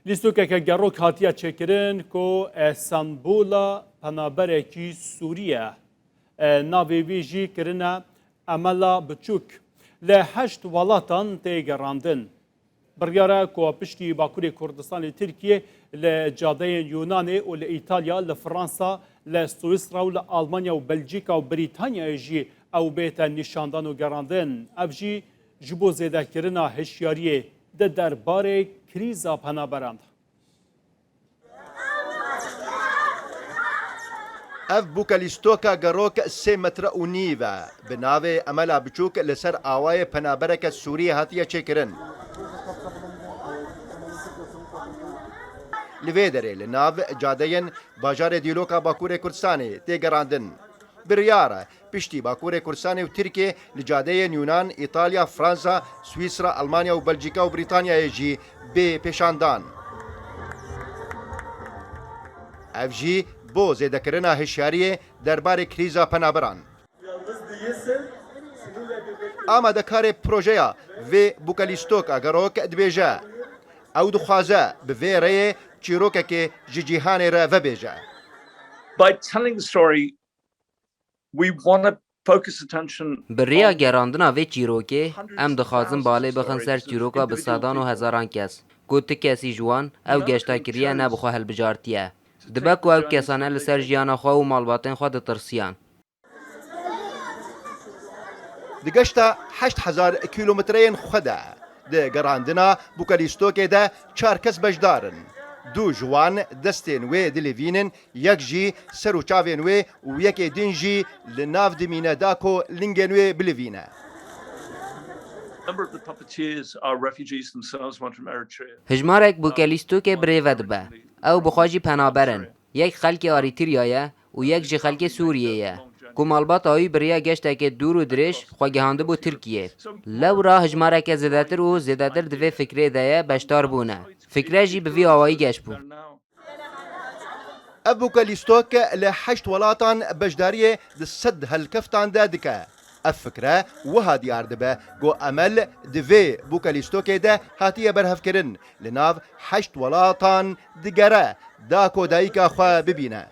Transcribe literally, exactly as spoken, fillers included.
Lîstokeke gerok hatiye çêkirin ku Esenbola penaberekî Sûrî ye. E, navê wî jî kirine Emela Biçûk. Li heşt welatan tê gerandin. Biryar e ku piştî Bakurê Kurdistanê Tirkiye li cadeyên Yunanê û li Îtalya, li Fransa, li Swîsra û li Almanya û Belcîka û Brîtanyayê jî ew bête nîşandan û gerandin. Ev jî ji bo zêdekirina hişyariyê di derbarê krîza penaberan de. Ev bûkelîstoka gerok sê metre û nîv e. Bi navê Emela Biçûk li ser awayê penabereke Sûriyê hatiye çêkirin. Li vê derê li nav cadeyên bajarê Dîloka Bakurê Kurdistanê tê gerandin. Biryar e piştî Bakurê Kurdistanê û Tirkiyê li cadeyên Yunan, Îtalya, Fransa, Swîsra, Almanya û Belcîka û Brîtanyayê jî bê pêşandan. Ev jî bo zêdekirina hişyariyê derbarê krîza penaberan. Amadekarê projeya vê bûkelîstoka gerok dibêje, ew dixwaze bi vê rêyê çîrokekê ji cîhanê re vebêje. By telling the story, we want to focus attention Bi rêya on gerandina vê çîrokê, em dixwazin balê bixin ser çîroka bi sedan û hezaran kes, ku ti kesî ji wan ew geşta kiriye ne bi xwe hilbijartiye. Dibe ku ew kesane li ser jiyana xwe û malbatên xwe ditirsiyan. Di geşta heşt hezar kîlometreyên xwe de, di gerandina bûkelîstokê de çar kes beşdar in. Du ji wan destên wê dilivînin, yek jî ser û çavên wê û yekê din jî li nav dimîne da ku lingên wê bilivîne. Number of the puppeteers are refugees themselves, one from Eritrea. Hijmarek bûkelîstokê bi rê ve dibe. Ew bi xwe jî penaber in. Yek xelkê Arîtirya ye û yek jî xelkê Sûriyê ye, ku malbata wî bi rêya geştekê dûr û dirêj xwe gihandibû Tirkiyê. Lewra hijmareke zêdetir û zêdetir di vê fikrê de ye beşdar bûne. Fikre jî bi vî awayî geş bû. Ev bûkelîstok li heşt welatan beşdariyê di sed helkeftan de dike. Ev fikre wiha diyar dibe ku Emel di vê bûkelîstokê de hatiye berhevkirin, li nav heşt welatan digere da ku dayika xwe bibîne.